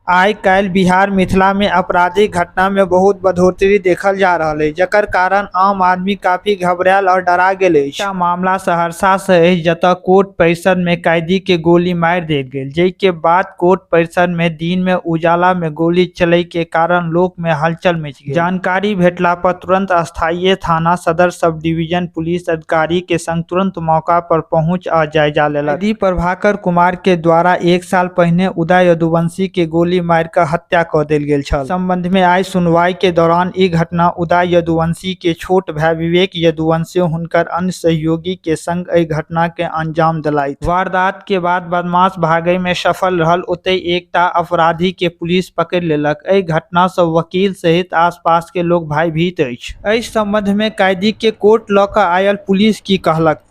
आइ काल्हि बिहार मिथिला में आपराधिक घटना में बहुत बढ़ोतरी देखल जा रहल अछि, जकर कारण आम आदमी काफी घबरायल और डरा गेल अछि। एकटा मामला सहरसा से अछि, जतय कोर्ट परिसर में कैदी के गोली मारि देल गेल, जाहि के बाद कोर्ट परिसर में दिन में उजाला में गोली चलय के कारण लोक में हलचल मचि गेल। जानकारी भेटला पर तुरंत स्थानीय थाना सदर सब डिवीजन पुलिस अधिकारी के संग तुरंत मौका पर पहुंच आ जायजा लेलक। कैदी प्रभाकर कुमार के द्वारा एक साल पहिने उदय यदुवंशी के गोली मारि कऽ हत्या कऽ देल गेल छल। संबंध में आइ सुनवाई के दौरान ई घटना उदय यदुवंशी के छोट भाय विवेक यदुवंशी हुनकर अन्य सहयोगी के संग एहि घटना के अंजाम देलथि। वारदात के बाद बदमाश भागय में सफल रहल, ओतहि एकटा अपराधी के पुलिस पकड़ि लेलक। एहि घटना सं वकील सहित आसपास के लोक भयभीत अछि। एहि संबंध में कैदी के कोर्ट ल क आयल पुलिस की कहलक।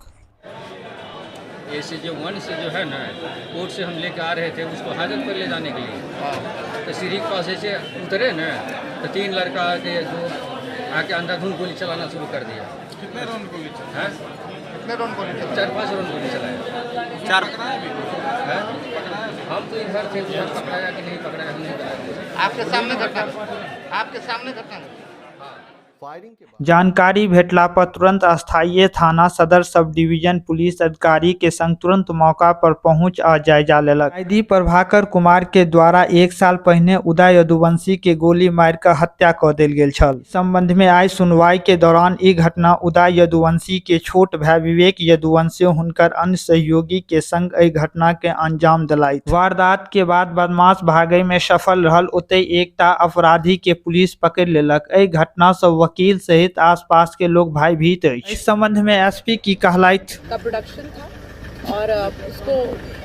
ऐसे जो वन से जो है ना, कोर्ट से हम लेके आ रहे थे उसको हाजत पर ले जाने के लिए, तो सीढ़ी के पास ऐसे उतरे ना तो तीन लड़का आके जो आके अंधाधुंध गोली चलाना शुरू कर दिया। कितने राउंड गोली चला? हैं? कितने राउंड गोली चला? 4-5 राउंड गोली चलाया। चार पकड़ाया भी? हैं? हम तो इधर थे, उधर पकड़ाया कि नहीं पकड़ाया हम नहीं बताते। आपके सामने घटना, आपके सामने घटना घटी। जानकारी भेटला पर तुरंत स्थानीय थाना सदर सब डिवीजन पुलिस अधिकारी के संग तुरंत मौका पर पहुंच आ जायजा लेलक। कैदी प्रभाकर कुमार के द्वारा एक साल पहिने उदय यदुवंशी के गोली मारि कऽ हत्या कऽ देल गेल छल। संबंध में आइ सुनवाई के दौरान ई घटना उदय यदुवंशी के छोट भाय विवेक यदुवंशी हुनकर अन्य सहयोगी के संग एहि घटना के अंजाम देलथि। वारदात के बाद बदमाश भागय में सफल रहल, ओतहि एकटा अपराधी के पुलिस पकड़ि लेलक। एहि घटना सं वकील सहित आसपास के लोग भयभीत अछि। एहि संबंध में एसपी की कहलथि। का प्रोडक्शन था और उसको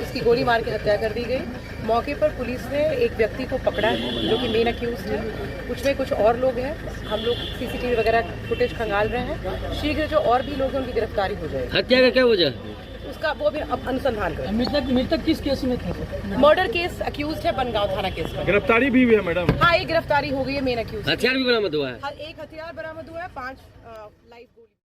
उसकी गोली मार के हत्या कर दी गई। मौके पर पुलिस ने एक व्यक्ति को पकड़ा है जो कि मेन अक्यूज है। कुछ में कुछ और लोग हैं, हम लोग सीसीटीवी वगैरह फुटेज खंगाल रहे हैं। शीघ्र जो और भी लोग हैं उनकी गिरफ्तारी हो जाएगी। हत्या का क्या वजह? उसका वो भी अब अनुसंधान कर। मृतक किस केस में था सर? मर्डर केस अक्यूज है, बनगांव थाना केस में। गिरफ्तारी भी हुई है मैडम? हाँ, एक गिरफ्तारी हो गई है मेन अक्यूज। हथियार भी बरामद हुआ है। एक हथियार बरामद हुआ है, 5 लाइव गोली।